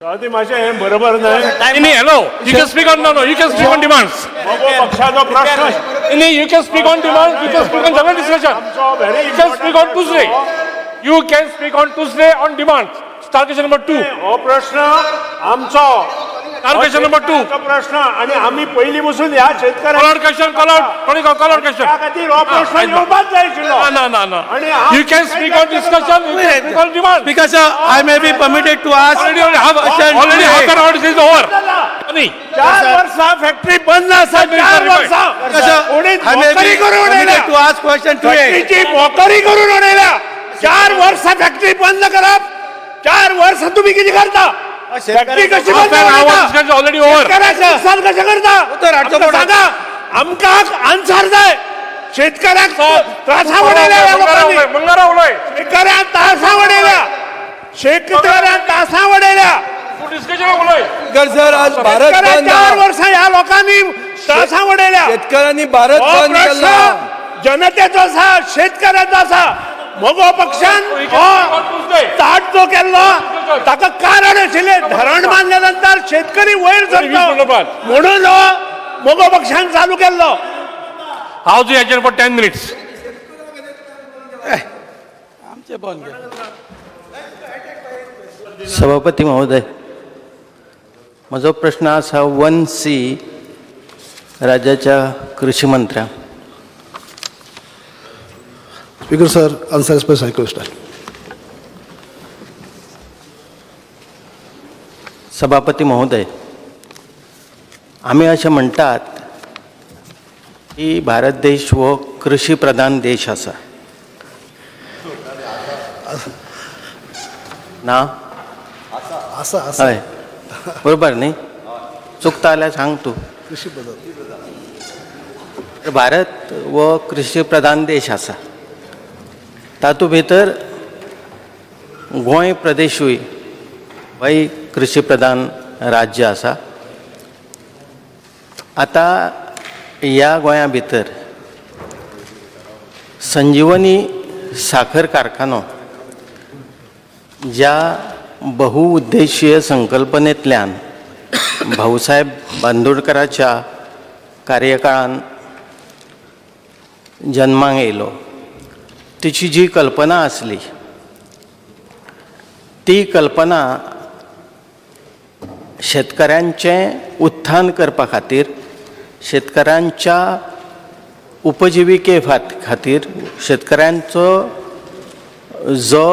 मातशें हें बरोबर न्हय. नाही, hello, you can speak on, no no, you can speak on demands. मगो पक्षाचो प्रश्न. नाही, you can speak on demand, you can speak on general discussion. आमचो very You can speak on Tuesday. You can speak on Tuesday on demand. Star question number 2. हो प्रश्न आमचो. Star question number 2. हो प्रश्न आणि आम्ही पयलीं बसून ह्या Call out question, call out. Call out question. त्या खातीर हो प्रश्न येवपाक जाय आशिल्लो. No, no, no, no. You can speak on discussion, you can speak on demand. Because I may be permitted to ask Already, already, half, question already today. Half an hour is over. नाही. 4 वर्सां factory बंद आसा, 4 वर्सां. कोणी I may Mokri be करून permitted उडयल्या. to ask question today. फॅक्टरीची Mokri करून उडयल्या. 4 वर्सां फॅक्टरी बंद करप, 4 वर्सां तुमी कितें करता? फॅक्टरी कशी Half बंद an hour उडयता? discussion is already over. शेतकऱ्याक नुकसान कशें करता? उत्तर हाडचो आमकां पडटा. सांगा, आमकां आन्सर जाय. शेतकऱ्याक त्रासा उडयल्या ह्या लोकांनी. मंगारा उलय. शेतकऱ्याक त्रासा उडयल्या, शेतकऱ्याक त्रासा उडयल्या. तू डिस्कशन उलय. स्पीकर सर, आज भारत शेतकऱ्याक बंद. 4 वर्सां ह्या लोकांनी त्रासा उडयल्या. शेतकऱ्यांनी भारत हो बंद प्रश्न केला. जनतेचो आसा, शेतकऱ्याचो आसा. मगो पक्षान You हो can speak on Tuesday. ताट जो केल्लो ताका कारण आशिल्लें, धरण बांदल्या नंतर शेतकरी वयर सरता म्हणून हो मगो पक्षान चालू केल्लो. House is adjourned for 10 minutes. आमचे बंद केले. सभापती महोदय, म्हजो प्रश्न आसा 1C राज्याच्या कृषी मंत्र्यांक. Speaker sir, answer as per cycle style. सभापती महोदय, आमी अशें म्हणटात की भारत देश हो कृषी प्रधान देश आसा ना? आसा आसा. हय, बरोबर न्ही? चुकता जाल्यार सांग तूं. कृषी बदल. भारत हो कृषी प्रधान देश आसा. तातूंत भितर गोंय प्रदेशूय होय कृषी प्रधान राज्य आसा. आतां ह्या गोंया भितर संजिवनी साखर कारखानो ज्या बहुउद्देशीय संकल्पनेंतल्यान भाऊसाहेब बांदोडकराच्या कार्यकाळान जन्माक येयलो, तिची जी कल्पना आसली ती कल्पना शेतकऱ्यांचें उत्थान करपा खातीर, शेतकऱ्यांच्या उपजिविके खातीर, शेतकऱ्यांचो जो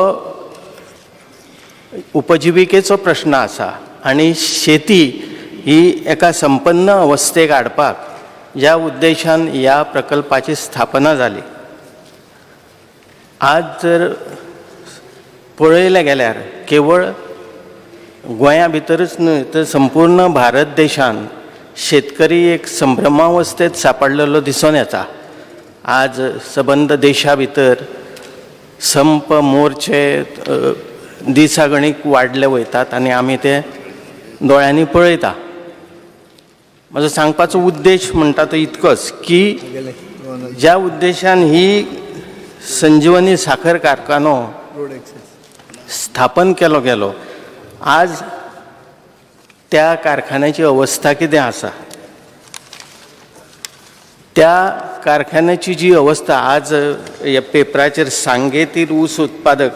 उपजिविकेचो प्रश्न आसा आनी शेती ही एका संपन्न अवस्थेक हाडपाक ज्या उद्देशान ह्या प्रकल्पाची स्थापना जाली, आज जर पळयलें गेल्यार केवळ गोंया भितरच न्हय तर संपूर्ण भारत देशान शेतकरी एक संभ्रमावस्थेत सापडलेलो दिसून येता. आज सबंद देशा भितर संप मोर्चे दिसागणीक वाडले वयतात आनी आमी ते दोळ्यांनी पळयता. म्हजो सांगपाचो उद्देश म्हणटा तो इतकोच की ज्या उद्देशान ही संजिवनी साखर कारखानो स्थापन केलो गेलो, आज त्या कारखान्याची अवस्था कितें आसा, त्या कारखान्याची जी अवस्था आज ह्या पेपराचेर सांगेतील ऊस उत्पादक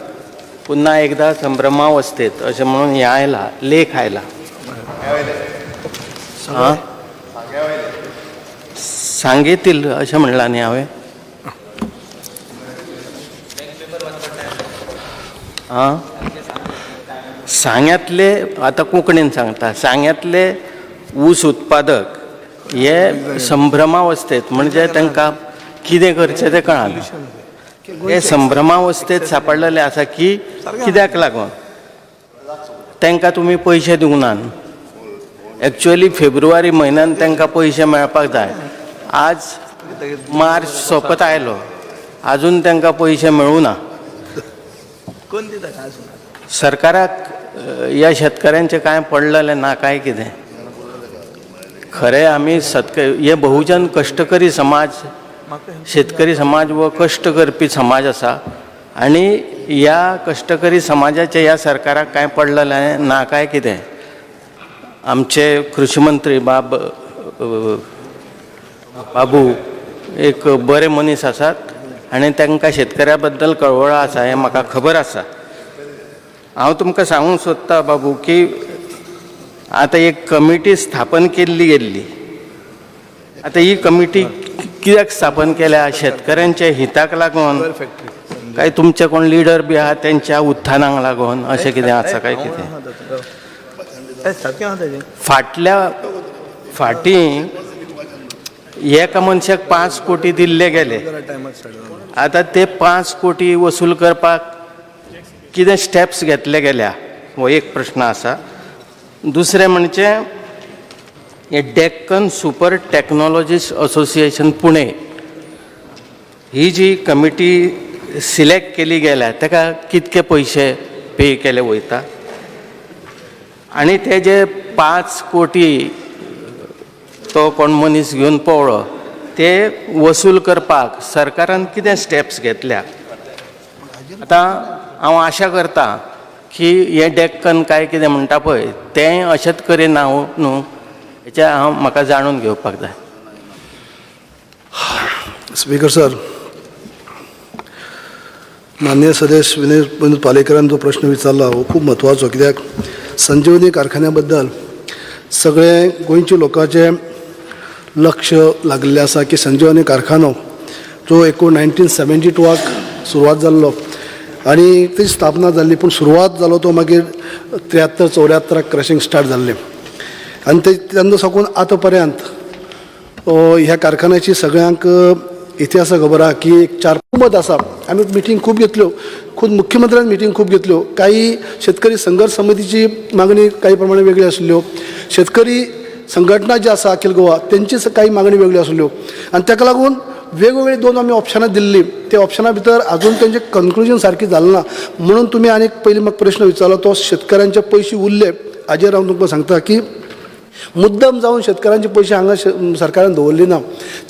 पुन्हा एकदा संभ्रमावस्थेत अशें म्हणून हें आयला, लेख आयला. आं, सांगेतील अशें म्हणलां न्ही हांवें? आं, सांग्यांतले, आतां कोंकणीन सांगता, सांग्यांतले ऊस उत्पादक हे संभ्रमावस्थेत, म्हणजे तांकां कितें करचें तें कळना. हे संभ्रमावस्थेत सापडलेले आसा की कित्याक लागून तांकां तुमी पयशे दिवंक नात. एक्चुअली फेब्रुवारी म्हयन्यान तांकां पयशे मेळपाक जाय. आज मार्च सोंपत आयलो, आजून तांकां पयशे मेळूं ना. सरकाराक ह्या शेतकऱ्यांचें कांय पडलेलें ना काय कितें? खरें आमी हे बहुजन कश्टकरी समाज, शेतकरी समाज हो कश्ट करपी समाज आसा आनी ह्या कश्टकरी समाजाचें ह्या सरकाराक कांय पडलेलें ना काय कितें? आमचे कृशी मंत्री बाब बाबू एक बरे मनीस आसात आनी तांकां शेतकऱ्या बद्दल कळवळो आसा हें म्हाका खबर आसा. हांव तुमकां सांगूंक सोदतां बाबू की आतां एक कमिटी स्थापन केल्ली गेल्ली. आतां ही कमिटी कित्याक स्थापन केल्या? शेतकऱ्यांच्या हिताक लागून काय तुमचे कोण लिडर बी आहा तेंच्या उत्थानाक लागून अशें कितें आसा काय कितें? फाटल्या फाटीं एका मनशाक 5 कोटी दिल्ले गेले. आतां ते 5 कोटी वसूल करपाक कितें स्टेप्स घेतले गेल्या हो एक प्रश्न आसा. दुसरें म्हणजे हे Deccan super technologies association Pune ही जी कमिटी सिलेक्ट केली गेल्या ताका कितके पयशे पे केले वयता आनी ते जे 5 कोटी तो कोण मनीस घेवन पळ्ळो ते वसूल करपाक सरकारान कितें स्टेप्स घेतल्या? आतां हांव आशा करता की हें डेक्कन काय कितें म्हणटा पळय तें अशेंच करिना न्हू, हेचें हांव म्हाका जाणून घेवपाक जाय. स्पीकर सर, माननीय सदस्य विनय विनोद पालेकरान जो प्रश्न विचारला हो खूब म्हत्वाचो, कित्याक संजीवनी कारखान्या बद्दल सगळे गोंयच्या लोकांचें लक्ष लागिल्लें आसा की संजीवनी कारखानो जो एकूण 1972 सुरवात जाल्लो आनी ती स्थापना जाल्ली, पूण सुरवात जालो तो मागीर 73 74 क्रशिंग स्टार्ट जाल्लें आनी ते तेन्ना साकून आतां पर्यंत ह्या कारखान्याची सगळ्यांक इतिहासा खबर आहा की एक 4 मत आसा. आमी मिटींग खूब घेतल्यो, खूद मुख्यमंत्र्यान मिटींग खूब घेतल्यो. काही शेतकरी संघर्ष समितीची मागणी काही प्रमाणे वेगळी आशिल्ल्यो, शेतकरी संघटना जी आसा अखिल गोवा तेंची काही मागणी वेगळी आशिल्ल्यो आनी ताका लागून वेगवेगळी 2 आमी ऑप्शनां दिल्ली. त्या ऑप्शना भितर आजून तेंचें कन्क्लुजन सारकें जालें ना. म्हणून तुमी आनीक पयलीं म्हाका प्रश्न विचारलो तो शेतकऱ्यांचे पयशे उरले हाजेर हांव तुमकां सांगता की मुद्दम जावन शेतकऱ्यांचे पयशे हांगा सरकारान दवरली ना.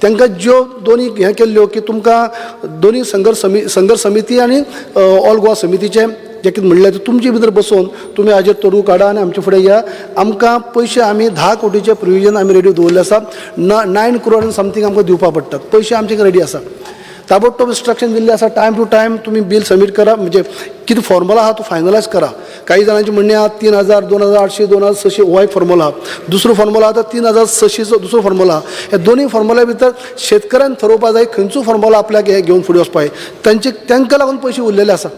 तांकां ज्यो दोनी हें केल्ल्यो की तुमकां दोनी संघर्ष समिती आनी ऑल गोवा समितीचें जें कितें म्हणलें तें तुमचे भितर बसोवन तुमी हाजेर तोडू काडा आनी आमचे फुडें या. आमकां पयशे आमी 10 कोटीचे प्रोविजन आमी रेडी दवरले आसा. 9 क्रोड आनी समथींग आमकां दिवपाक पडटात, पयशे आमचे कडेन रेडी आसा. ताबडतोब इन्स्ट्रक्शन दिल्लें आसा, टायम टू टायम तुमी बील सबमीट करा, म्हणजे कितें फॉर्मुला आहा तो फायनलायज करा. काही जाणांचें म्हणणें आहा 3000, 2800, 2600 हो एक फॉर्मुला आहा. दुसरो फॉर्मुला आहा तो 3600चो दुसरो फॉर्मुला आहा. ह्या दोनूय फॉर्मुला भितर शेतकऱ्यान थरोवपा जाय खंयचो फॉर्मुला आपल्याक हे घेवन फुडें वचपा जाय. तांचे तांकां लागून पयशे उरलेले आसा.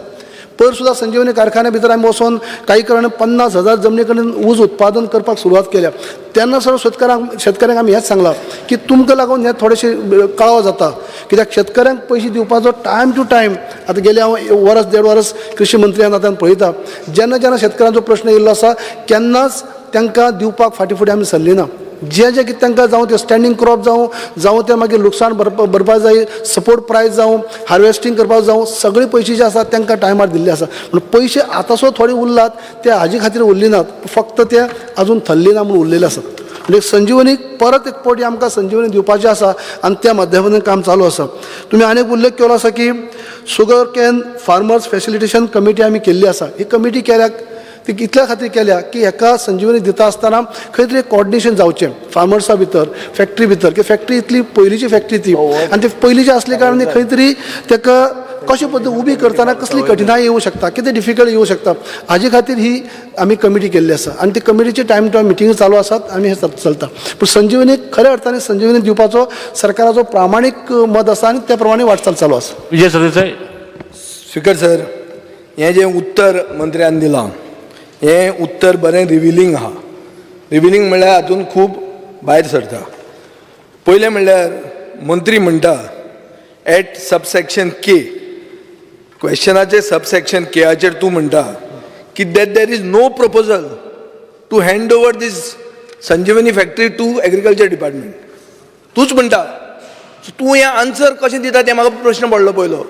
पयर सुद्दां संजीवनी कारखान्या भितर आमी वचोन काही कडेन 50,000 जमनी कडेन ऊस उत्पादन करपाक सुरवात केल्या. तेन्ना सर शेतकऱ्यांक आमी हेंच सांगलां की तुमकां लागून हें थोडेशें कळाव जाता, कित्याक शेतकऱ्यांक पयशे दिवपाचो टायम टू टायम आतां गेले हांव वरस देड वरस कृशी मंत्री नात्यान पळयता, जेन्ना जेन्ना शेतकऱ्यांचो प्रश्न येयल्लो आसा केन्नाच तांकां दिवपाक फाटीं फुडें आमी सरली ना. जें जें कितें तांकां जावं तें स्टँडींग क्रॉप जावं, जावं तें मागीर लुकसाण भरपाय जाय, सपोर्ट प्रायस जावं, हार्वेस्टींग करपाक जावं, सगळे पयशे जे आसा तांकां टायमार दिल्ले आसा. पूण पयशे आतां सुद्दां थोडे उरलात ते हाजे खातीर उरले नात, फक्त ते आजून थल्ले ना म्हूण उरलेले आसात. म्हणजे संजीवनी परत एक पावटी आमकां संजीवनी दिवपाची आसा आनी त्या माध्यमांतल्यान काम चालू आसा. तुमी आनीक उल्लेख केलो आसा की sugar cane farmers facilitation committee आमी केल्ली आसा. ही कमिटी केल्या ती इतल्या खातीर केल्या की हेका संजीवनी दिता आसतना खंय तरी कॉर्डिनेशन जावचें फार्मर्सा भितर, फॅक्ट्री भितर, की फॅक्ट्री इतली पयलींची फॅक्ट्री ती आनी ती पयलींची आसले कारणान खंय तरी ताका कशे पद्दतीन उबी करतना कसली कठिनाई येवं शकता, कितें डिफिकल्ट येवं शकता, हाजे खातीर ही आमी कमिटी केल्ली आसा आनी ती कमिटीची टायम टू टायम मिटिंग चालू आसात आनी हें चलता. पूण संजीवनी खऱ्या अर्थान संजीवनी दिवपाचो सरकाराचो प्रामाणीक मत आसा आनी त्या प्रमाणे वाटचाल चालू आसा. विजय सरदेसाय. स्पीकर सर, हें जें उत्तर मंत्र्यान दिलां हें उत्तर बरें रिविलींग आहा. रिविलींग म्हणल्यार हातूंत खूब भायर सरता. पयलें म्हणल्यार मंत्री म्हणटा एट सबसेक्शन के, क्वेश्चनाचे सबसेक्शन केयाचेर तूं म्हणटा की that there is no proposal to hand over this Sanjivani factory to agriculture department. तूंच म्हणटा. सो तूं हें आन्सर कशें दिता तें म्हाका प्रश्न पडलो पयलो.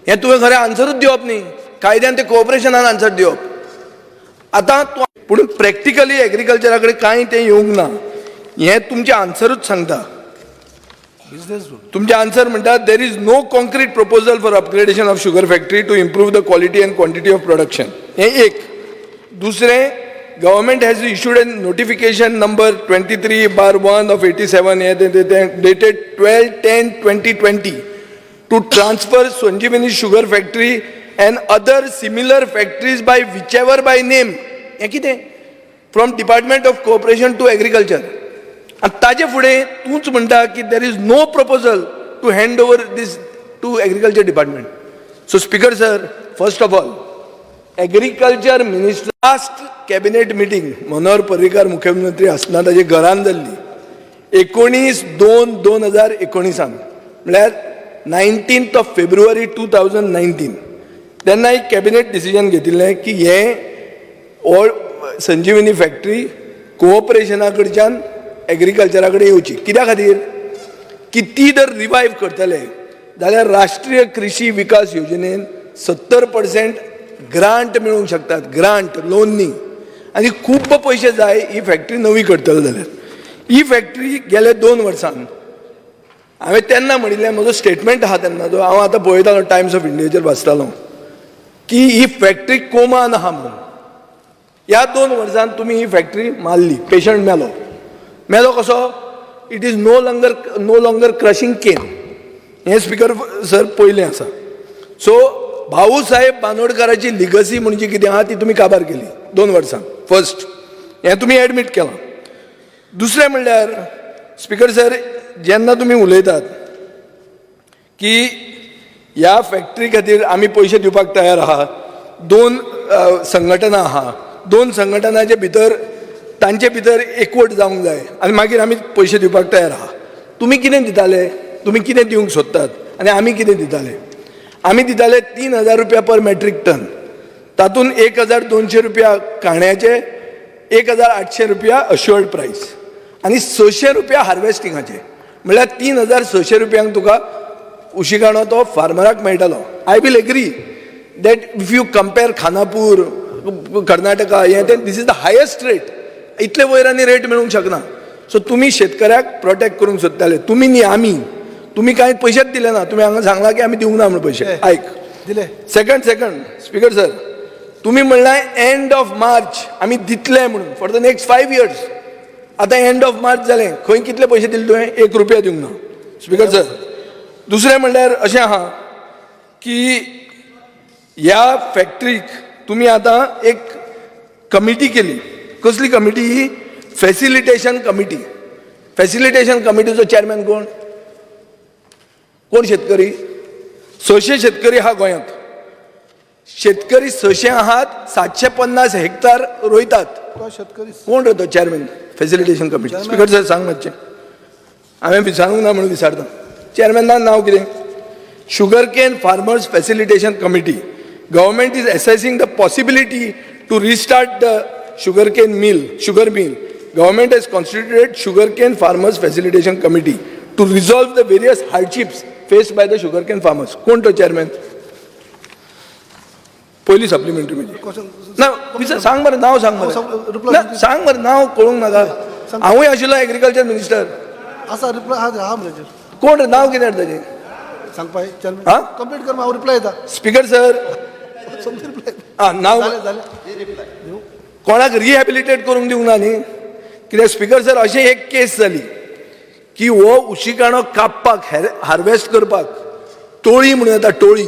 हें तुवें खरें आन्सरूच दिवप न्ही, कायद्यान तें कोऑपरेशनान आन्सर दिवप. आतां तूं पूण प्रॅक्टिकली एग्रीकल्चरा कडेन कांय तें येवंक ना, हें तुमचें आन्सरूच सांगता. तुमचें आन्सर म्हणटा there is no concrete proposal for upgradation of sugar factory to improve the quality and quantity of production. हें एक. दुसरें, Government has issued an notification number 23/1 of 87 हें तें तें dated 12/10/2020 to transfer Sanjivani Sugar Factory and other similar factories by whichever by name हें कितें from Department of Cooperation to Agriculture. आनी ताजे फुडें तूंच म्हणटा की there is no proposal to hand over this to Agriculture Department. So Speaker sir, first of all, Agriculture Minister, last cabinet meeting Manohar Parrikar मुख्यमंत्री आसतना ताजे घरान जाल्ली 19/2/2019, म्हळ्यार 19th of February 2019. तेन्ना एक कॅबिनेट डिसिजन घेतिल्लें की हें ऑल संजिवनी फॅक्टरी कोऑपरेशना कडच्यान एग्रीकल्चरा कडेन येवची. कित्या खातीर की ती जर रिवायव करतले जाल्यार राष्ट्रीय कृषी विकास योजनेन 70% ग्रांट मेळूंक शकतात, ग्रांट, लोन न्ही. आनी खूब पयशे जाय ही फॅक्टरी नवी करतले जाल्यार. ही फॅक्टरी गेले 2 वर्सान, हांवें तेन्ना म्हणिल्लें, म्हजो स्टेटमेंट आहा तेन्ना जो हांव आतां पळयतालो, टायम्स ऑफ इंडियाचेर वाचतालो की ही फॅक्टरी कोमान आहा म्हणून. ह्या 2 वर्सान तुमी ही फॅक्टरी मारली. पेशंट मेलो. मेलो कसो? It is no longer crushing cane. हें स्पिकर सर पयलें आसा. सो भाऊ साहेब बांदोडकाराची लिगसी म्हणजे कितें आहा ती तुमी काबार केली 2 वर्सां. फर्स्ट हें तुमी एडमीट केलां. दुसरें म्हणल्यार स्पिकर सर, जेन्ना तुमी उलयतात की ह्या फॅक्टरी खातीर आमी पयशे दिवपाक तयार आहा, दोन संघटना आहा, दोन संघटनाचे भितर तांचे भितर एकवट जावंक जाय आनी मागीर आमी पयशे दिवपाक तयार आहा. तुमी कितें दिताले? तुमी कितें दिवंक सोदतात आनी आमी कितें दिताले? आमी दिताले 3000 रुपया पर मेट्रीक टन. तातूंत 1200 रुपया काण्याचे, 1800 रुपया अश्युअर्ड प्रायस आनी 600 रुपया हार्वेस्टिंगाचे. म्हणल्यार 3600 रुपयांक तुका उशिकाणो तो फार्मराक मेळटालो. I will agree that if you compare Khanapur, Karnataka हें तें, this is the highest rate. इतले वयर आनी रेट मेळूंक शकना. सो तुमी शेतकऱ्याक प्रोटेक्ट करूंक सोदताले. तुमी न्ही, आमी. तुमी कांय पयशेच दिले ना. तुमी हांगा सांगला की आमी दिवंक ना म्हणून पयशे. आयक. दिले. सेकंड सेकंड स्पीकर सर, तुमी म्हणलां एंड ऑफ मार्च आमी दितले म्हणून for the next 5 years. आतां एंड ऑफ मार्च जालें, खंय कितले पयशे दिले तुवें? एक रुपया दिवंक ना स्पीकर सर. दुसरें म्हणल्यार अशें आहा की ह्या फॅक्टरीक तुमी आतां एक कमिटी केली. कसली कमिटी ही? Facilitation committee. Facilitation कमिटीचो चॅरमॅन कोण? कोण? शेतकरी. 600 शेतकरी आहा गोंयांत. शेतकरी 600 आहात, 750 हेक्टर रोयतात. तो शेतकरी. कोण रे तो chairman facilitation committee? Speaker sir, सांग मातशें. हांवें विचारूंक ना म्हणून विचारता. चेअरमॅनान नांव कितें? Sugar Cane Farmers Facilitation Committee. Government is assessing the possibility to restart the sugar cane mill, sugar mill. Government has constituted Sugar Cane Farmers Facilitation Committee to resolve the various hardships faced by the sugar cane farmers. कोण तो chairman? पयली supplementary म्हणजे ना, विचार, सांग मरे, नांव सांग मरे. ना, सांग मरे, नांव कळूंक नाका. हांवूय आशिल्लो एग्रीकल्चर मिनिस्टर. आसा, रिप्लाय आहा मरे. कोण रे? नांव कितें रे ताजें? सांगपा चेअरमॅन. हा? कंप्लीट कर, हांव रिप्लाय येता. Speaker sir. समज रिप्लाय. आं, नांव. जालें जालें. कोणाक रिहॅबिलिटेट करूंक दिवंक ना न्ही. कित्याक स्पीकर सर, अशें एक केस जाली की हो उशिकाणो कापपाक, हार्वेस्ट करपाक टोळी म्हणून येता, टोळी.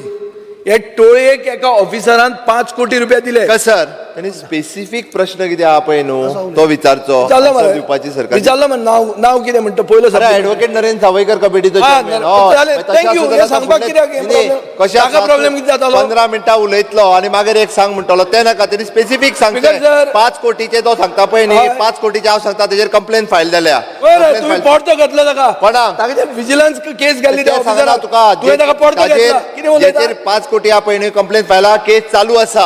ह्या टोळयेक एका ऑफिसरान 5 कोटी रुपया दिले. का सर, त्यांनी स्पेसिफीक प्रश्न कितें आहा पळय न्हू, तो विचारचो. विचारलो answer मरे. दिवपाची सरकार. विचारलो मरे, नाव नाव कितें म्हणटा पयलो. अरे, ऍडव्होकेट नरेंद्र सावयकर कमिटीचो हा, chairman. जालें. मागीर तशें Thank you. आसत हें जाल्यार सांगपाक कित्याक हें न्ही, problem? कशें ताका आसा, problem कितें जातालो? 15 मिनटां उलयतलो आनी मागीर एक सांग म्हणटलो, तें नाका. तेणी स्पेसिफीक Speaker सांगचें. sir. 5 कोटीचे तो सांगता पळय न्ही, हय. 5 कोटीचे हांव सांगता, तेजेर कंप्लेन फायल जाल्या. बरं, Complaint तुम्ही file- पडतो घेतलो ताका. कोणाक? ताका विजिलन्स केस घाल्ली त्या तें सांगना ऑफिसराक. तुका. तुवें ताका पडतो घेतला. कितें उलयता? जेचेर 5 कोटी आहा पळय न्ही, कंप्लेन फायला, केस चालू आसा.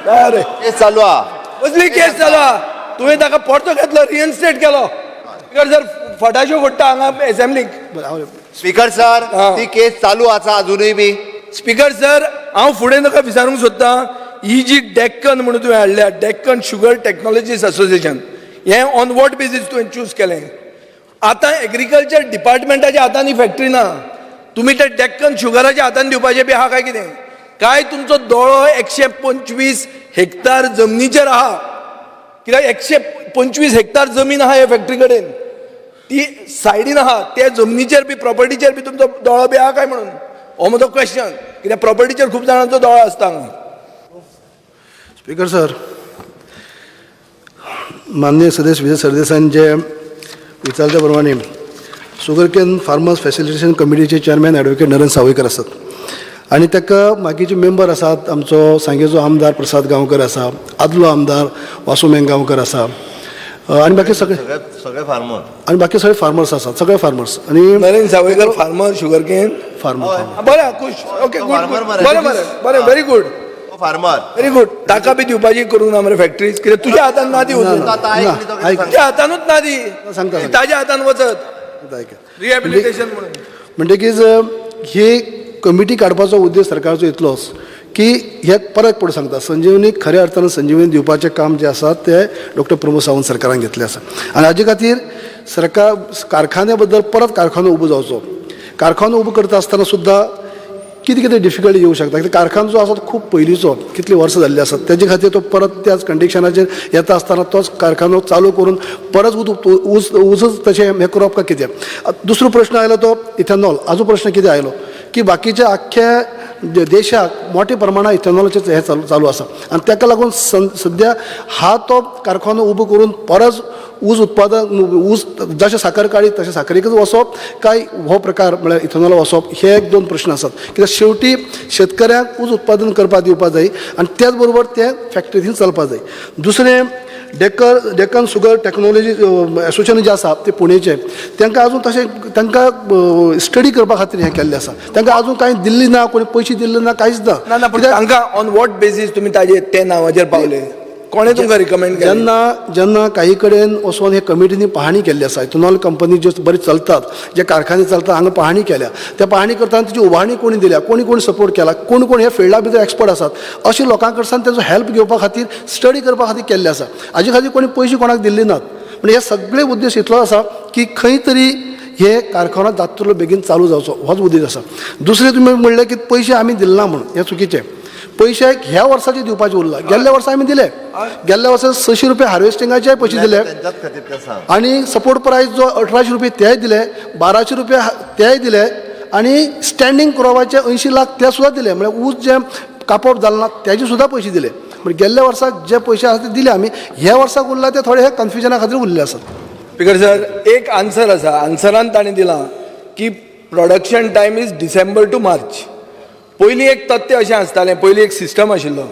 अरे. केस चालू आहा. कसली केस जाला? तुवें ताका पडतो घेतलो, रिइन्स्टेट केलो. स्पीकर सर, फटाश्यो फोडटा हांगा एसेंब्लीक. स्पीकर सर, हा. ती केस चालू आसा अजुनूय बी. स्पीकर सर, हांव फुडें ताका विचारूंक सोदतां, ही जी डेक्कन म्हणून तुवें हाडल्या, डेक्कन शुगर टेक्नॉलॉजीस असोसिएशन, हें ऑन what basis तुवें चूज केलें? आतां एग्रीकल्चर डिपार्टमेंटाच्या हातान ही फॅक्टरी ना. तुमी ते डेक्कन शुगराच्या हातान दिवपाचें बी आहा काय कितें? काय तुमचो दोळो 125 हेक्टर जमनीचेर आहा? कित्याक 125 हेक्टर जमीन आहा हे फॅक्टरी कडेन, ती सायडीन आहा. त्या जमनीचेर बी प्रॉपर्टीचेर बी तुमचो दोळो बी आहा काय म्हणून हो म्हजो क्वेश्चन, कित्याक प्रॉपर्टीचेर खूब जाणांचो दोळो आसता हांगा. स्पीकर सर, माननीय सदस्य विजय सरदेसायान जे विचारल्या प्रमाणे शुगर can farmers facilitation कमिटीचे चेअरमॅन ॲडवोकेट नरेंद्र सावयकर आसात आनी ताका बाकीचे मेंबर आसात. आमचो सांगेचो आमदार प्रसाद गांवकर आसा, आदलो आमदार वासू मेंगांवकर आसा आनी बाकी सगळे सगळे सगळे फार्मर. आनी बाकी सगळे फार्मर्स आसात, सगळे फार्मर्स आनी Narendra Sawaikar farmer sugar cane farmer. बरें, खुश, ओके, गुड. फार्मर मरे. बरें बरें बरें, very good. Farmer. Very good. ताका बी दिवपाची करूंक ना मरे फॅक्टरीज? कित्याक तुज्या हातान ना ती वचून. आतां आयक न्ही तो कितें आयक. सांगता. तुज्या हातानूच ना ती. सांगता. ती ताज्या हातान वचत ऐका. रिहॅबिलिटेशन म्हणून. म्हणटकीच ही कमिटी काडपाचो उद्देश सरकारचो इतलोच की हे परत पडून सांगता, संजीवनी खऱ्या अर्थान संजीवनी दिवपाचें काम जें आसा तें डॉक्टर प्रमोद सावंत सरकारान घेतलें आसा आनी हाजे खातीर सरकार कारखान्या बद्दल परत कारखानो उबो जावचो. कारखानो उबो करता आसतना सुद्दां कितें कितें डिफिकल्टी येवं शकता, कित्याक कारखानो जो आसा तो खूब पयलींचो, कितलीं वर्सां जाल्लीं आसात. तेजे खातीर तो परत त्याच कंडिशनाचेर येता आसतना तोच कारखानो चालू करून परत ऊस ऊसच तशें हें करप काय कितें. दुसरो प्रश्न आयलो तो इथेनॉल. आजून प्रश्न कितें आयलो की बाकीच्या आख्ख्या देशाक मोठ्या प्रमाणात इथेनॉलाचें हें चालू चालू आसा आनी ताका लागून सद्या हा तो कारखानो उबो करून परत ऊस उत्पादन, ऊस जशें साकर काडीत तशें साकरीकच वचप काय हो प्रकार म्हळ्यार इथेनॉल वचप, हे एक दोन प्रश्न आसात. कित्याक शेवटी शेतकऱ्यांक ऊस उत्पादन करपाक दिवपाक जाय आनी त्याच बरोबर तें फॅक्टरीन चलपाक जाय. दुसरें डेक्कन शुगर टॅक्नोलॉजी एसोसिएशन जें आसा तें पुणेचें, तांकां अजून तशें तांकां स्टडी करपा खातीर हें केल्लें आसा. तांकां अजून कांय दिल्ली ना, कोणी पयशे दिल्ले ना, कांयच ना. ना ना, पूण तांकां ऑन what basis तुमी ताजे ते नांवाचेर पावले? कोणें तुमकां रिकमेंड केलें? जेन्ना जेन्ना काही कडेन वचोन हे कमिटींनी पाहणी केल्ली आसा, इथेनॉल कंपनी ज्यो बरी चलतात, जे कारखाने चलतात हांगा पाहणी केल्या, त्या पाहणी करतना तिची उबारणी कोणी दिल्या, कोणी कोण सपोर्ट केला, कोण कोण हे फिल्डा भितर एक्सपर्ट आसात, अशे लोकां कडल्यान तेजो हेल्प घेवपा खातीर स्टडी करपा खातीर केल्ले आसा. हाजे खातीर कोणी पयशे कोणाक दिल्ले नात. पूण हे सगळे उद्देश इतलो आसा की खंय तरी हे कारखानो जातलो बेगीन चालू जावचो, होच उद्देश आसा. दुसरें तुमी म्हणलें की पयशे आमी दिले ना म्हणून, हें चुकीचें. पयशे ह्या वर्साचे दिवपाचे उरला. गेल्ल्या वर्सा आमी दिले, गेल्ल्या वर्सा 600 रुपया हार्वेस्टिंगाचे पयशे दिले तेंच्याच खातीर तें सांग. आनी सपोर्ट प्रायस जो 1800 रुपया तेय दिले, 1200 रुपया तेय दिले आनी स्टँडींग क्रॉपाचे 80 लाख ते सुद्दां दिले. म्हळ्यार ऊस जें कापप जालें ना तेजे सुद्दां पयशे दिले. म्हणजे गेल्ल्या वर्साक जे पयशे आसा ते दिले आमी. ह्या वर्साक उरला ते थोडे हे कन्फ्युजना खातीर उरले आसात. स्पीकर सर, एक आन्सर आसा. आन्सरान ताणें दिलां की production time is December to March. पयलीं एक तथ्य अशें आसतालें, पयलीं एक सिस्टम आशिल्लो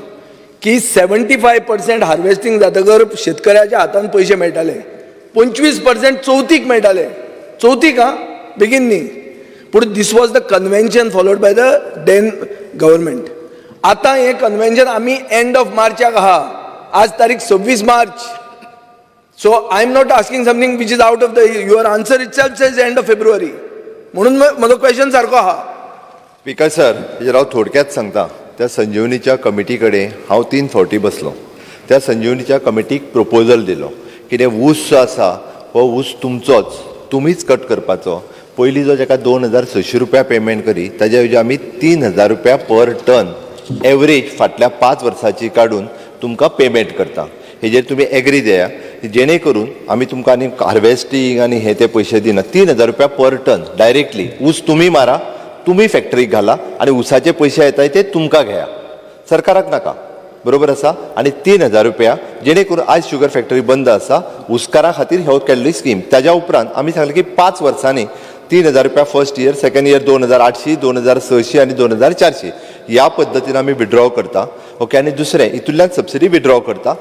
की 75% हार्वेस्टींग जातकर शेतकऱ्याच्या हातान पयशे मेळटाले, 25% चवथीक मेळटाले. चवथीक आं, बेगीन न्ही. पूण this was the convention followed by the then government. आतां हें कन्वेन्शन आमी एंड ऑफ मार्चाक आहा, आज तारीख 26 मार्च. So I am not asking something which is out of the your answer itself says end of February. म्हणून म्हजो क्वेश्चन सारको आहा. स्पीकर सर, हेजेर हांव थोडक्यात सांगता. त्या संजीवनीच्या कमिटी कडेन हांव 3 फावटी बसलो. त्या संजीवनीच्या कमिटीक प्रपोजल दिलो कितें ऊस जो आसा हो ऊस तुमचोच, तुमीच कट करपाचो. पयलीं जो जाका 2600 रुपया पेमेंट करी ताज्या ऐवजी आमी 3000 रुपया पर टन एवरेज फाटल्या 5 वर्साची काडून तुमकां पेमेंट करता. हेजेर तुमी एग्री दिया, जेणे करून आमी तुमकां आनी हार्वेस्टींग आनी हे ते पयशे दिना. 3000 रुपया पर टन डायरेक्टली ऊस तुमी मारा, तुमी फॅक्टरीक घाला आनी ऊसाचे पयशे येताय ते तुमकां घेया, सरकाराक नाका. बरोबर आसा. आनी 3000 रुपया जेणे करून आयज शुगर फॅक्टरी बंद आसा, ऊसकारा खातीर हो केल्ली स्कीम. ताज्या उपरांत आमी सांगलें की 5 वर्सांनी 3000 रुपया फर्स्ट इयर, सेकंड इयर 2800, 2600 आनी 2400 ह्या पद्दतीन आमी विड्रॉ करता. ओके. आनी दुसरें हितूंतल्यान सबसिडी विड्रॉ करता.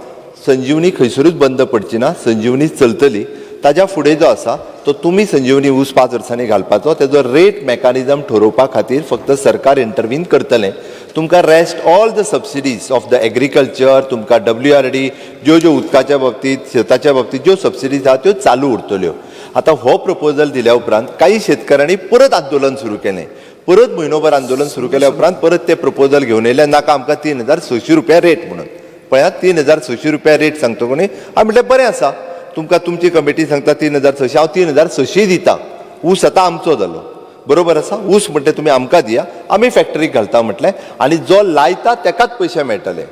संजीवनी खंयसरूच बंद पडची ना, संजीवनी चलतली. ताज्या फुडें जो आसा तो तुमी संजीवनी ऊस 5 वर्सांनी घालपाचो, तेजो रेट मॅकानिजम ठरोवपा खातीर फक्त सरकार इंटरवीन करतलें. तुमकां rest all the subsidies of the agriculture, तुमकां WRD ज्यो ज्यो उदकाच्या बाबतींत, शेताच्या बाबतींत ज्यो सबसिडीज आहा त्यो चालू उरतल्यो. आतां हो प्रपोजल दिल्या उपरांत काही शेतकऱ्यांनी परत आंदोलन सुरू केलें. परत म्हयनोभर आंदोलन सुरू केल्या उपरांत परत ते प्रपोजल घेवन येयले, नाका आमकां 3600 रुपया रेट म्हणून. पळयात 3600 रुपया रेट सांगता कोणी. हांवें म्हटलें बरें आसा, तुमकां तुमची कमिटी सांगता 3600, हांव 3600 दिता. ऊस आतां आमचो जालो, बरोबर आसा. ऊस म्हटलें तुमी आमकां दिया, आमी फॅक्टरीक घालता म्हटलें. आनी जो लायता तेकाच पयशे मेळटले.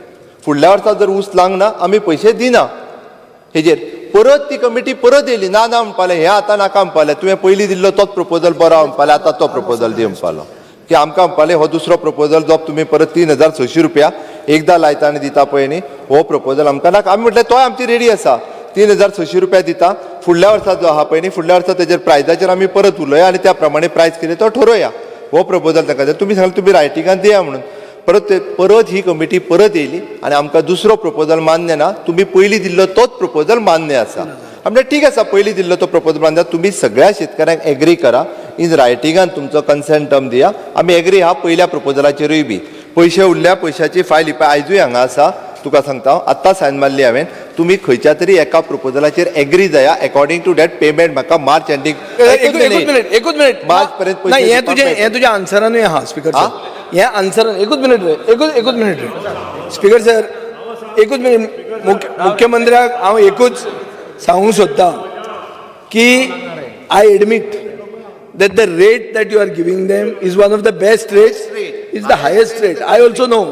फुडल्या वर्सा जर ऊस लावंक ना आमी पयशे दिना. हेजेर परत ती कमिटी परत येयली, ना ना म्हणपालें, हें आतां नाका म्हणपालें, तुवें पयलीं दिल्लो तोच प्रपोजल बरो म्हणपालें, आतां तो प्रपोजल दी म्हणपालो. की आमकां म्हणपालें हो दुसरो प्रपोजल जो तुमी परत 3600 रुपया एकदां लायता आनी दिता पळय न्ही, हो प्रपोजल आमकां नाका. आमी म्हटलें तोय आमची रेडी आसा, 3600 रुपया दिता, फुडल्या वर्सा जो आहा पळय न्ही, फुडल्या वर्सा तेजेर प्रायजाचेर आमी परत उलोवया आनी त्या प्रमाणे प्रायज कितें तो ठरोवया. हो प्रपोजल तांकां दिता. तुमी सांगलें तुमी रायटिंगान दिया म्हणून. परत परत ही कमिटी परत येयली आनी आमकां दुसरो प्रपोजल मान्य ना, तुमी पयलीं दिल्लो तोच प्रपोजल मान्य आसा. आमकां ठीक आसा, पयलीं दिल्लो तो प्रपोजल मान्य, तुमी सगळ्या शेतकऱ्यांक एग्री करा, इन रायटिंगान तुमचो कन्सेंट टर्म दिया, आमी एग्री आहा पयल्या प्रपोजलाचेरूय बी. पयशे उरल्या, पयशाची फायल पळय आयजूय हांगा आसा, तुका सांगता हांव, आत्तां सायन मारली हांवें. तुमी खंयच्या तरी एका प्रपोजलाचेर एग्री जाया, अकॉर्डिंग टू that payment म्हाका मार्च एंडींग. एकूच मिनिट, एकूच मिनिट. मार्च पर्यंत ना, पयशे हें दिवपाक तुजें मेळटले. हें तुज्या आन्सरानूय आहा स्पीकर सर, हें आन्सरान. एकूच मिनिट रे, एकूच मिनिट रे स्पीकर सर, एकूच मिनिट. मुख्यमंत्र्याक हांव एकूच सांगूंक सोदतां की I admit that the rate that you are giving them is one of the best rates, is the highest rate. I also know.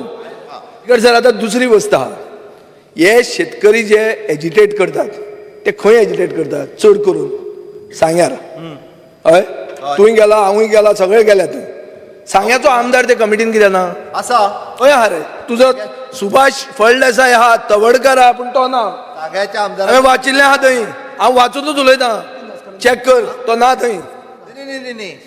Speaker sir, आतां दुसरी वस्त आहा, हे शेतकरी जे एजिटेट करतात ते खंय एजिटेट करतात? चड करून सांग्यार. हय, तूंय गेला, हांवूय गेला, सगळे गेल्या थंय. सांग्याचो आमदार ते कमिटीन कित्याक ना? आसा. हय आहा रे, तुजो सुभाष फळदेसाय आहा, तवडकर आहा, पूण तो ना. सांग्याच्या आमदार हांवें वाचिल्लें आहा थंय, हांव वाचूनच उलयतां, चॅक कर, तो ना थंय.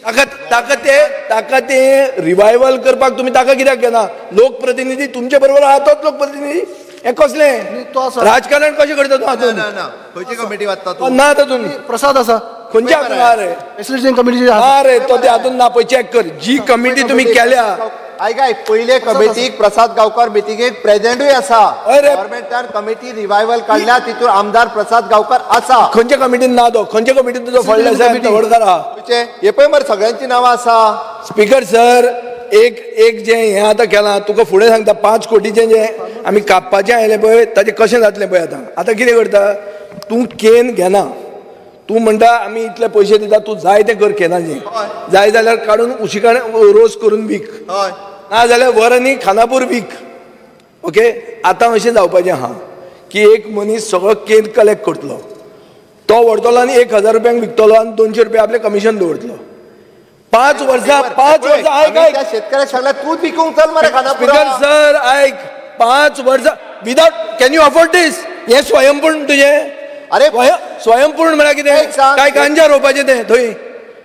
ताका ताका ते ताका ते रिवायवल करपाक तुमी ताका कित्याक घेना? लोकप्रतिनिधी तुमचे बरोबर आहा तोच लोकप्रतिनिधी. हें कसलें तो आसा. राजकारण कशें करता तूं हातूंत? ना ना, खंयची कमिटी वाचता तो तूं? ना तातूंत. प्रसाद आसा. खंयच्या हातूंत आहा रे? Facilitation committee. ना रे, तो ते हातूंत ना. पळय, चॅक कर, जी कमिटी तुमी केल्या. आयक आयक, पयले कमिटीक प्रसाद गांवकार मिटिंगेक प्रेझेंटूय आसा. हय रे. गव्हर्मेंटान कमिटी रिवायवल काडल्या, तितून आमदार प्रसाद गांवकार आसा. खंयच्या कमिटीन ना तो? खंयच्या कमिटीन तुजो फळदेसाय, तवडकर आहा? खंयचे? हे पळय मरे, सगळ्यांची नांवां आसा. स्पीकर सर, एक एक जें हें आतां केलां, तुका फुडें सांगता, 5 कोटीचें जें आमी कापपाचें आयलें पळय, ताचें कशें जातलें पळय. आतां आतां कितें करता तूं? केन घेना तूं, म्हणटा आमी इतले पयशे दिता, तूं जाय तें कर केनाचें. जाय जाल्यार काडून उशिकाण रोस करून वीक, ना जाल्यार व्हर आनी खानापूर वीक. ओके, आतां अशें जावपाचें आहा की एक मनीस सगळो केन कलेक्ट करतलो, तो व्हरतलो आनी 1000 रुपयांक विकतलो आनी 200 रुपया आपलें कमिशन दवरतलो. 5 वर्सां, 5 वर्सां, आयक आमी आयक. त्या शेतकऱ्याक सांगल्या, तूं विकूंक चल मरे खानापुरा. स्पीकर सर, आयक, 5 वर्सां without, can you afford this? हें स्वयंपूर्ण तुजें? अरे, स्वयंपूर्ण म्हळ्यार कितें? एक सांग. काय गांजा रोवपाचें तें थंय?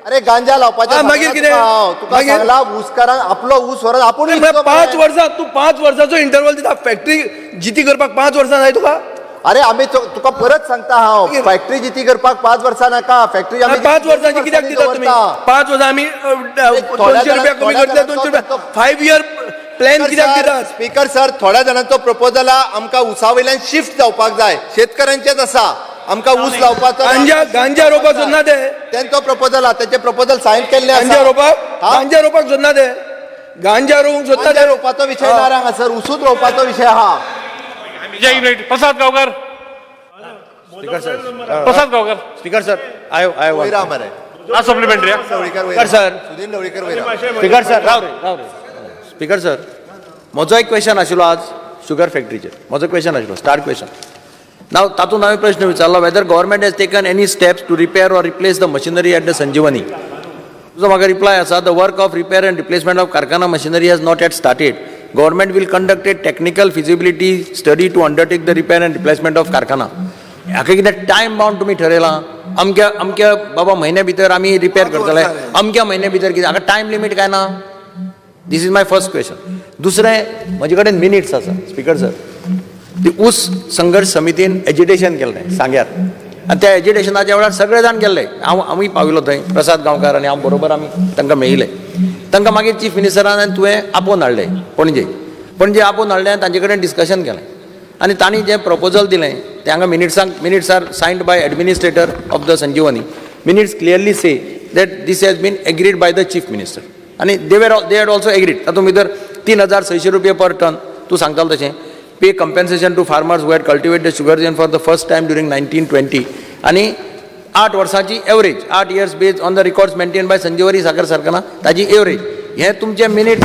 अरे, गांजा लावपाचें हा, मागीर सांगना कितें? तुका हांव. तुका मागीर? सांगला, ऊसकारांक आपलो ऊस व्हरोन आपूण म्हळ्यार विकचो पांच मरे. वर्सां, तूं 5 वर्साचो इंटरवल दिता फॅक्टरी जिती करपाक, 5 वर्सां जाय तुका? अरे, आमी तुका परत सांगता हांव, मागीर? फॅक्टरी जिती करपाक 5 वर्सां नाका. फॅक्टरी आमी 5 वर्सांची कित्याक दितात तुमी? दवरता. 5 वर्सां आमी थोड्या 200 रुपया कमी थोड्या करतले, 200 रुपया. जाणांचो 5 इयर प्लॅन कित्याक दितात? स्पीकर सर, थोड्या जाणांचो प्रपोजल आमकां उसा वयल्यान शिफ्ट जावपाक जाय. शेतकऱ्यांचेच आसा, आमकां ऊस लावपाचो. गांजा गांजा रोवपाक सोदना ते. तेंचो प्रपोजल आहा, तेंचे प्रपोजल सायन केल्ले आसा. गांजा रोवपाक, हा? गांजा रोवपाक सोदना ते, गांजा रोवंक सोदना गांजा ते. रोवपाचो विशय ना रे हांगासर, उसूच रोवपाचो विशय आहा. एक minute, Prasad Gaonkar. Prasad Gaonkar. Speaker sir, I वयर आहा मरे. Last supplementary. ढवळीकर वयर. Speaker sir. सुदीन ढवळीकर वयर. स्पीकर सर, राव रे, राव रे. स्पीकर सर, म्हजो एक क्वेश्चन आशिल्लो आज शुगर फॅक्टरीचेर. म्हजो क्वेश्चन आशिल्लो स्टार क्वेश्चन. नाव तातूंत हांवें प्रश्न विचारलो whether government has taken any steps to repair or replace the machinery at the Sanjeevani. तुजो म्हाका रिप्लाय आसा, the work of repair and replacement of karkhana machinery has not yet started. Government will conduct a technical feasibility study to undertake the repair and replacement of karkhana. हाका कितें time bound तुमी ठरयलां? अमक्या अमक्या बाबा म्हयन्या भितर आमी रिपेर करतले, अमक्या म्हयन्या भितर कितें, हाका टायम लिमीट काय ना? This is my first question. दुसरें, म्हजे कडेन मिनिट्स आसा स्पीकर सर, ती ऊस संघर्श समितीन एजिटेशन केल्लें सांग्यार आनी त्या एजिटेशनाच्या वेळार सगळे जाण गेल्ले. हांव आमी पाविल्लो थंय, प्रसाद गांवकार आनी हांव बरोबर आमी तांकां मेळिल्ले. तांकां मागीर चीफ मिनिस्टरान आनी तुवें आपोवन हाडले पणजे. पणजे आपोवन हाडले आनी तांचे कडेन डिस्कशन केलें आनी तांणी जें प्रपोजल दिलें तें हांगा मिनिट्सांक, minutes are signed by administrator of the Sanjeevani. Minutes clearly say that this has been agreed by the chief minister आनी they had also agreed. तातूंत भितर 3600 रुपये पर टन तूं सांगतालो तशें, pay compensation to farmers who had cultivate the sugar cane for the first time during 1920 आनी 8 वर्सांची average, 8 years based on the records maintain by Sanjeevani साखर कारखाना, ताजी एवरेज. हे तुमचे मिनिट,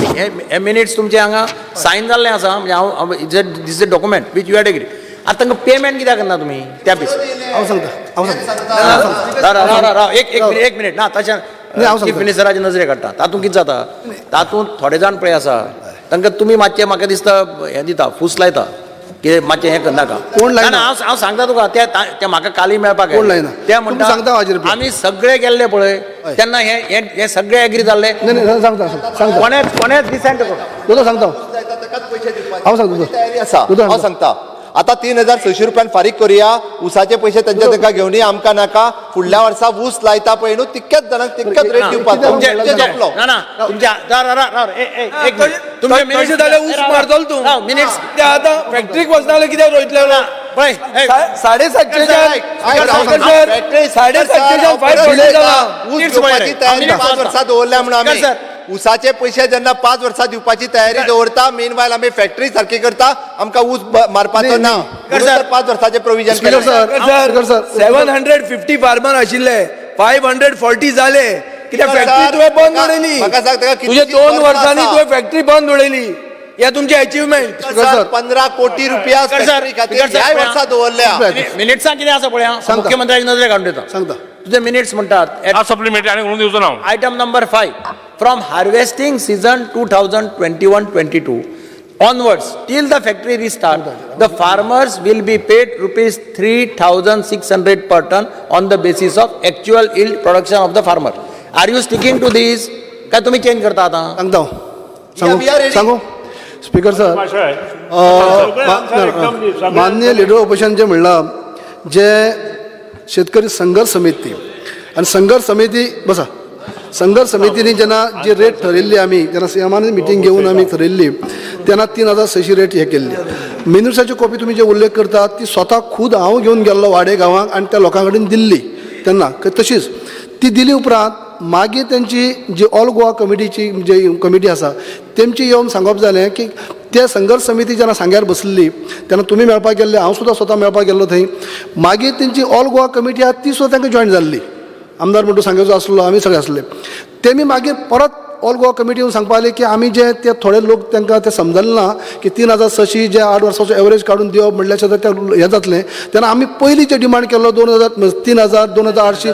हे मिनिट्स तुमचे हांगा सायन जाल्ले आसा. म्हणजे हांव, this is a document which you had agree. आतां तांकां पेमेंट कित्याक करना तुमी त्या बेसीस? हांव सांगता, हांव सांगता. राव राव राव राव, एक एक मिनिट, एक मिनिट. ना, तशें नाही, हांव चीफ सांगता. मिनिस्टराचे नजरे काडटा. तातूंत कितें जाता, तातूंत थोडे जाण पळय आसा, तांकां तुमी मातशें म्हाका दिसता हें दिता, फूस लायता की मातशें हें करनाका. कोण लायना? ना, ना, हांव सांगता तुका, ते ते म्हाका कालय मेळपाक कोण लायना? ते तुमी सांगता हाजेर म्हणटा आमी सगळे गेल्ले पळय तेन्ना हे हे हे सगळे एग्री जाल्ले. नाही नाही, सांगता सांगता. कोणेच कोणेच डिसेंट करूं दोतो सांगता, हांव सांगता. तयारी आसा. दोतो हांव सांगता, आतां 3600 रुपयान फारीक करुया, ऊसाचे पयशे तेंच्या तेंकां घेवनी, आमकां नाका. फुडल्या वर्सा ऊस लायता पळय न्हू, तितक्याच जाणांक तितक्याच रेट दिवपाचो. तुमचे जातलो. ना ना, तुमच्या राव राव राव, एक मिनिट. तुमचे तशें जाल्यार ऊस मारतलो तूं. राव मिनिट्स. ते आतां फॅक्टरीक वचना जाल्यार कित्याक रोयतले? पळय 750च्यान, 750च्यान 540 जाला. ऊस घेवपाची तयारी 5 वर्सां दवरल्या म्हणून आमी ऊसाचे पैसे जेन्ना 5 वर्सां दिवपाची तयारी दवरता, मेन वायल आमी फॅक्टरी सारकी करता, आमकां ऊस मारपाचो ना. 5 वर्साचे प्रोविजन. स्पीकर सर, 750 फार्मर आशिल्ले, 540 जाले. कित्याक फॅक्टरी तुवें बंद उडयली. तुजे 2 वर्सांनी तुवें फॅक्टरी बंद उडयली. हे तुमचे अचिव्हमेंट. 15 कोटी रुपया फॅक्टरी खातीर ह्याय वर्सा दवरल्या. मिनिट्सां कितें आसा पळय, मुख्यमंत्र्याची नजरे काडून दिता. सांगता. तुजे मिनिट्स म्हणटात सप्लिमेंटरी आनी उलोवन दिवचो ना. Item number 5, from harvesting season 2021-22 onwards till the factory restart, the farmers will be paid rupees 3600 per ton on the basis of actual yield production of the farmer. Are you sticking to this? काय तुम्ही change करता आता? सांगता, सांगू. Speaker sir, माननीय leader opposition जे म्हणलां, जे शेतकरी संघर्ष समिती आनी संघर्ष समिती बसा, संघर्ष समितीने जेन्ना जी रेट ठरयल्ली, आमी जेन्ना सीएमान मिटींग घेवन आमी ठरयल्ली तेन्ना 3600 रेट हे केल्ली. मिनिट्साची कॉपी तुमी जे उल्लेख करतात ती स्वता खूद हांव घेवन गेल्लो वाडे गांवांक आनी त्या लोकां कडेन दिल्ली तेन्ना. तशीच ती दिली उपरांत मागीर तेंची जी ऑल गोवा कमिटीची जी कमिटी आसा तेमची येवन सांगप जालें की ते संघर्ष समिती जेन्ना सांग्यार बसलेली तेन्ना तुमी मेळपाक गेल्ले, हांव सुद्दां स्वता मेळपाक गेल्लो थंय. मागीर तेंची ऑल गोवा कमिटी आसा ती सुद्दां तांकां जॉयन जाल्ली, आमदार म्हणटू सांग्याचो आसलो, आमी सगळे आसले. तेमी मागीर परत ऑल गोवा कमिटी येवन सांगपा लागले की आमी जे ते थोडे लोक तांकां ते समजलें ना की 3600 जे 8 वर्साचो एवरेज काडून दिवप म्हणल्यार सुद्दां ते हें जातलें. तेन्ना आमी पयलीं जे डिमांड केल्लो 2000, 3000, 2800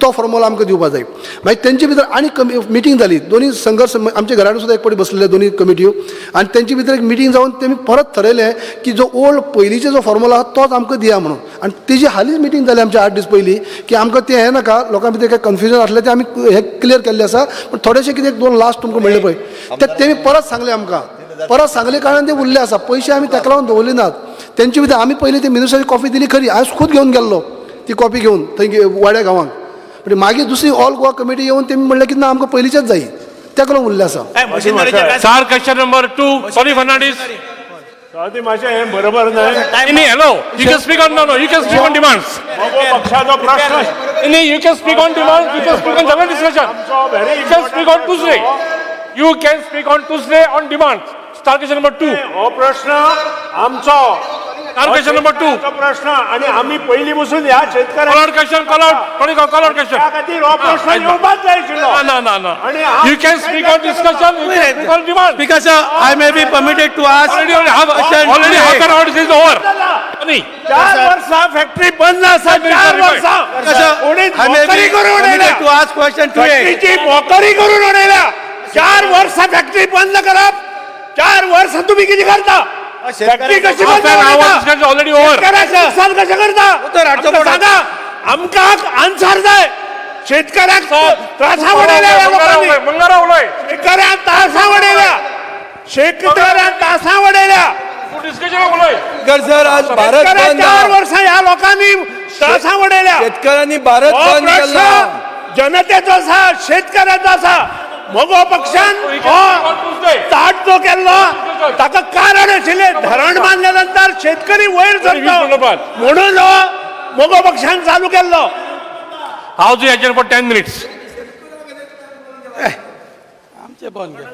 तो फॉर्मुला आमकां दिवपा जाय. मागीर तेंचे भितर आनी कमी मिटींग जाली, दोनी संघर्ष आमच्या घरा कडेन सुद्दां एक फावटी बसलेले दोनी कमिट्यो आनी तेंचे भितर एक मिटींग जावन तेमी परत थरयलें की जो ओल्ड पयलींचो जो फॉर्मुला आसा तोच आमकां दिया म्हणून. आनी तेजी हालींच मिटींग जाली आमची 8 दीस पयलीं की आमकां तें हें नाका, लोकां भितर कांय कन्फ्युजन आसलें तें आमी हें क्लियर केल्लें आसा. पूण थोडेशें कितें 2 लास्ट तुमकां म्हणलें पळय ते तेमी परत सांगलें आमकां, परत सांगले कारणान ते उरले आसा. पयशे आमी ताका लागून दवरले नात तेंचे भितर. आमी पयलीं ती मिनिस्टराची कॉफी दिली खरी, हांवें खूद घेवन गेल्लो ती कॉपी घेवन थंय वाड्या गांवांक. पूण मागीर दुसरी ऑल गोवा कमिटी येवन तेमी म्हणलें की ना आमकां पयलींचेच जाय, ताका लागून उरलें आसा. Star question number 2, Tony Fernandes. मातशें हें बरोबर न्हय. नाही, hello, you can speak on, no no, you can speak on demands. पक्षाचो प्रश्न. नाही, you can speak on demand, you can speak on general discussion, you can speak on Tuesday, you can speak on Tuesday on demand. Star question number 2. हो प्रश्न आमचो, star question number 2 प्रश्न आनी आमी पयलीं बसून ह्या शेतकऱ्यांक call out question, call out, call out question. त्या खातीर हो प्रश्न येवपाक जाय आशिल्लो. ना ना ना, you can speak on discussion, you can speak on demand. Speaker sir, I may be permitted to ask already half an hour is over. 4 वर्सां फॅक्टरी बंद आसा, 4 वर्सां मोकरी करून उडयल्या, फॅक्टरीची मोकरी करून उडयल्या. 4 वर्सां फॅक्टरी बंद करप, 4 वर्सां तुमी कितें करता? फॅक्टरी कशी बंद करता? नुकसान कशें करता? सांगा आमकां, आन्सर जाय. शेतकऱ्याक त्रासा वडयल्या लोकांनी, शेतकऱ्यांक त्रासा वडयल्या, शेतकऱ्यांक त्रासा वडयल्या. सर, आज भारत बंद. 4 वर्सां ह्या लोकांनी त्रासा वडयल्या. शेतकऱ्यांनी भारत बंद केला. जनतेचो आसा, शेतकऱ्याचो आसा. मगो पक्षान हो ताट जो केल्लो ताका कारण आशिल्लें, धरण बांदल्या नंतर शेतकरी वयर सरता म्हणून हो मगो पक्षान चालू केल्लो. हाव जो for 10 minutes. आमचे बंद केले.